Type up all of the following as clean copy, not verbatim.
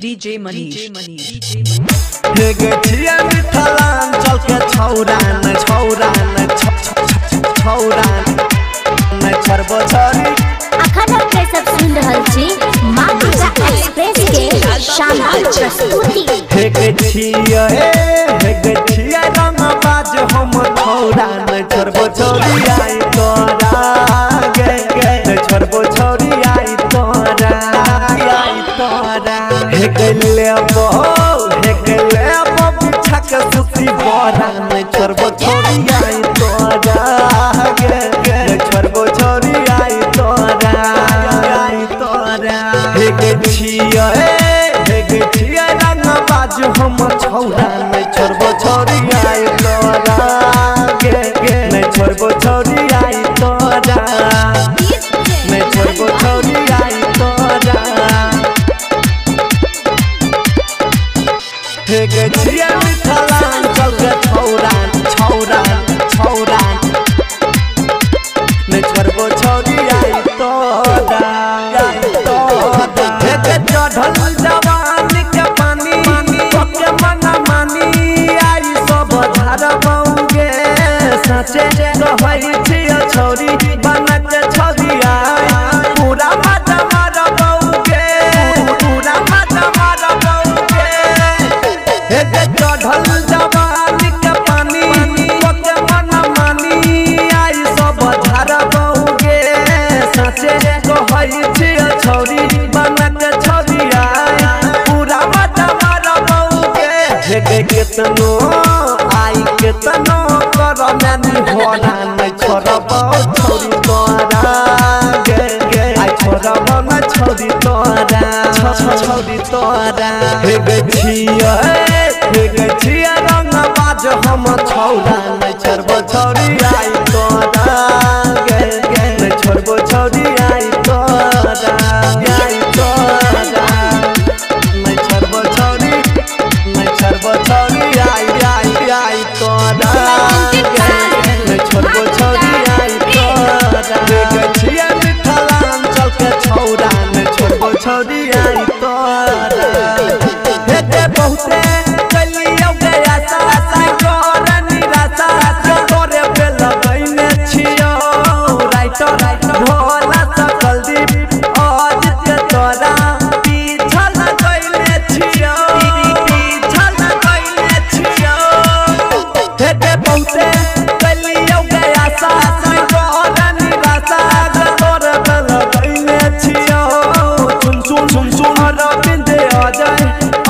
DJ Manish. हे गे छियै मिथिलांचल के छौरा न छौरा न छौरा न छोड़बो छोरी। अखन अपने सब सुन रहल छी माँ दुर्गा एक्सप्रेस के शानदार प्रस्तुति। हे गे छियै, हे गे छियै रंगबाज हम छौरा न छोड़बो छोरी आई तोरा गे गे न छोड़बो छोरी आई तोरा आई तोरा। हे गले बो हे गले बो बिछा के सुती बोरा न छोड़बो छोरी आई तोरा गे गे न छोड़बो छोरी आई तोरा आई तोरा। हे गे छियै, हे गे छियै रंगबाज हम छौरा न छोड़बो छोरी आई तोरा गे गे न छोड़बो छोरी आई तोरा न छोड़बो छोरी आई तोरा। हे गे छियै मिथिलांचल के छौरा छौरा छौरा न छोड़बो छोरी आई तोरा आई तोरा। हे गे चढ़ल जवानी के पानी के मना मानी आई सब झाड़बौगे साचे कहै छियै छौरी बना के छोरी आई पूरा मजा मारबौगे पूरा मजा मारबौगे। हे गे चढ़ल जवानी के पानी के मना मानी आई सब झाड़बौगे साचे कहै छियै छौरी बना के छोरी आई पूरा मजा मारबौगे। हे गे केतनो आई केतनो करनानी होना न छोड़बो छोरी तोरा गे गे आई छोड़बो न छोरी तोरा छोरी तोरा। हे गे छियै, हे गे छियै रंगबाज हम छौरा न छोड़बो छोरी आई तोरा गे गे न छोड़बो छोरी आई तोरा आई तोरा न छोड़बो छोरी न छोड़बो छोरी आई आई आई तोरा न छोड़बो छोरी आई तोरा। हे गे छियै मिथिलांचल के छौरा न छोड़बो छोरी आई तोरा। हे गे बहुते कलियौ गे आशा आशा कर निराशा तोरे पे लगैने छियौ राइटर भोला सकलदीप अजित के तोरा पीछा लगैने छियौ पीछा लगैने छियौ। हे गे बहुते कलियौ गे आशा आशा कर निराशा तोरे पे लगैने छियौ सुन सुन सुन सुन अरविंद अजय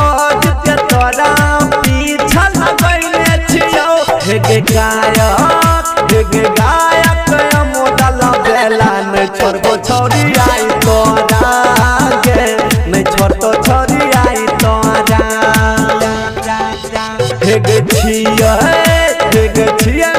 अजित के तोरा पीछा लगैने छियौ। हे गे गायक मोडल बेला न छोड़बो छोरी आई तोरा गे न छोड़तो छोरी आई तोरा। हे गे छियै, हे गे छियै